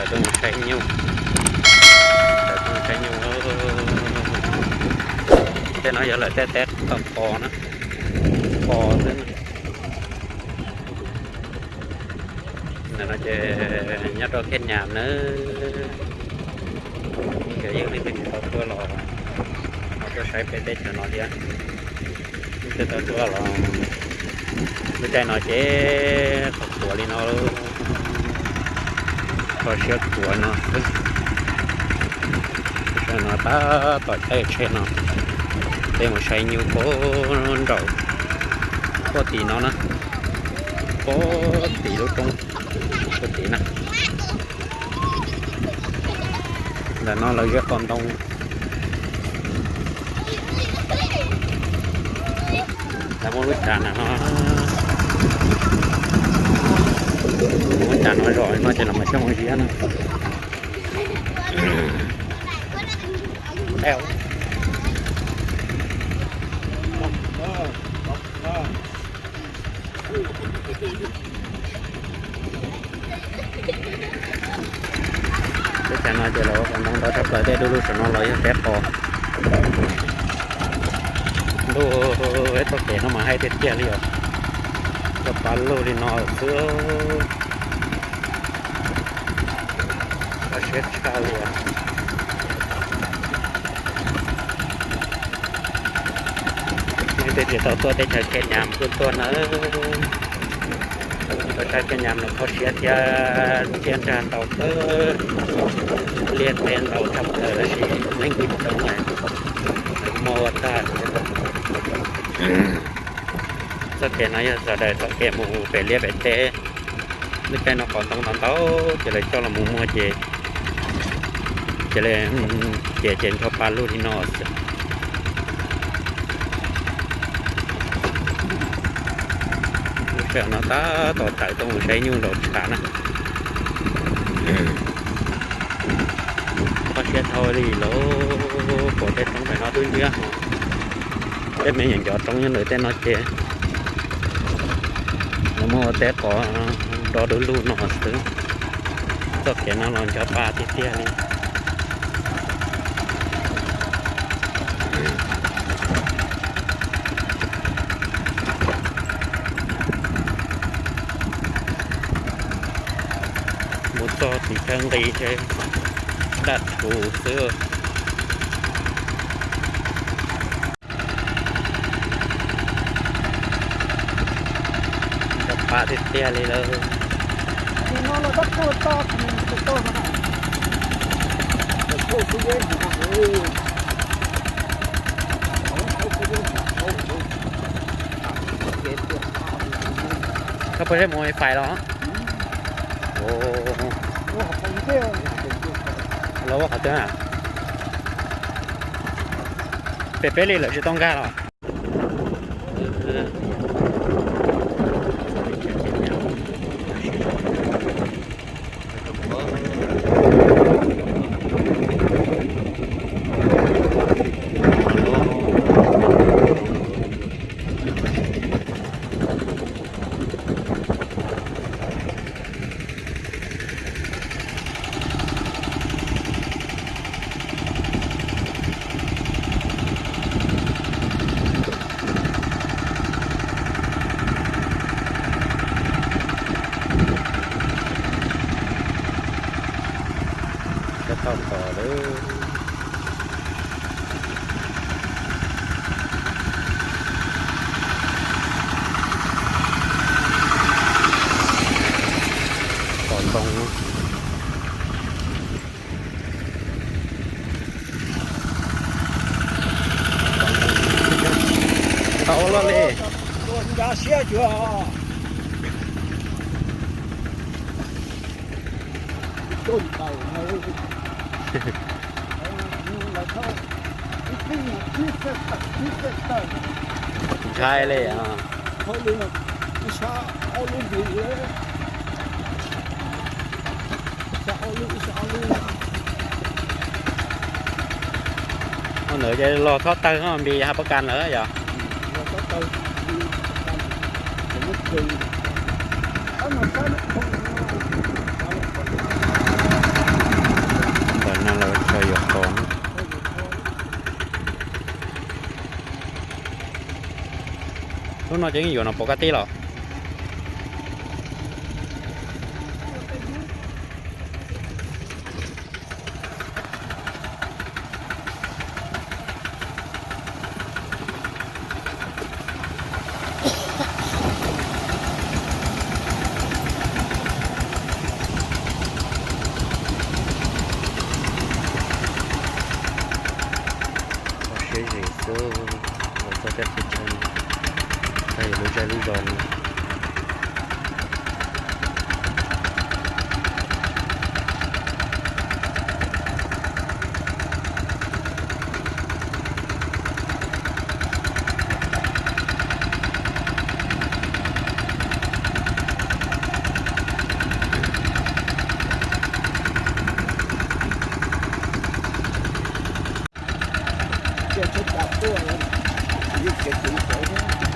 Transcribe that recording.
Tuaj mus saib nyuj, tuaj mus saib nyuj. Tej no yog lawv tej teb tau qos na, qos xwb. Ntawm no ces nyob rau Khej Nyas na. Yog leej twg tsis tau tuaj los ho tuaj saib peb teb chaws no thiab. Leej twg tau tuaj los lub caij no ces qhov quav li no, qhov siab quav no xwb. Lub sij hawm no tab tom caij tsheb no, peb mus saib nyuj puag nraum, puag tim no na, puag tim lub roob, puag tim na. Ntawm no lawv zeb qos ntoo. Lawv muab lub tsav ntawm no, muab tsav no zom no ces los mus xyoob mus ziab no. Teb chaws no ces lawv ua qos ntoo ntau tshaj plaws, tej du lug saum no los yog teb qos. Ntuj, txoj kev no mas haib tiag tiag li os. Cog pab lug li no xwb. Kho siab tshaj li os. Leej twg tsis tau tuaj teb chaws Khej Nyas kuj tuaj nawb. Tuaj saib Khej Nyas no kho siab thiab, tsiaj ntsag ntau kawg, liaj teb ntau tshaj plaws tab sis leej twg tsis tau muag ua tag. Txoj kev no yog sawv daws txoj kev mus pem liaj pem teb. Lub caij no qos ntoo ntau ntau ces lawv coj los mus muag ces, ces li, ces ces ncho pa lug li no xwb. Lub sij hawm no tab tom tawm tuaj mus saib nyuj nraum tshav na. Kho siab dhau li lawm, pom tej roob pem no dub nciab. Tej me nyuam ncov roob nyob ntawm tej no ces lawv muab ua teb qos do du lug no xwb. Txoj kev no los ncho pa tiag tiag li. Mus txog tim chaw nqis ces daj rhuv xwb. Ncho pa tiag tiag li lawm. Koj puas saib mus fais los? Los ua qhov twg na? Pem peb li lawm tsis tau nkag los? Cov tau qos lawm. Qos ntoo. Tau luaj li. Ntshai li. Ua ntawd ces los txhob tawg no, npis hav pas kas lawm yog. Tseeb yuav no pov kab teb los. Siab zim xwb, los txog tej qhov chaw tag yuav lub zej lub zos no. Ces tsheb cas tuaj, yeej kev kuv saud thiab.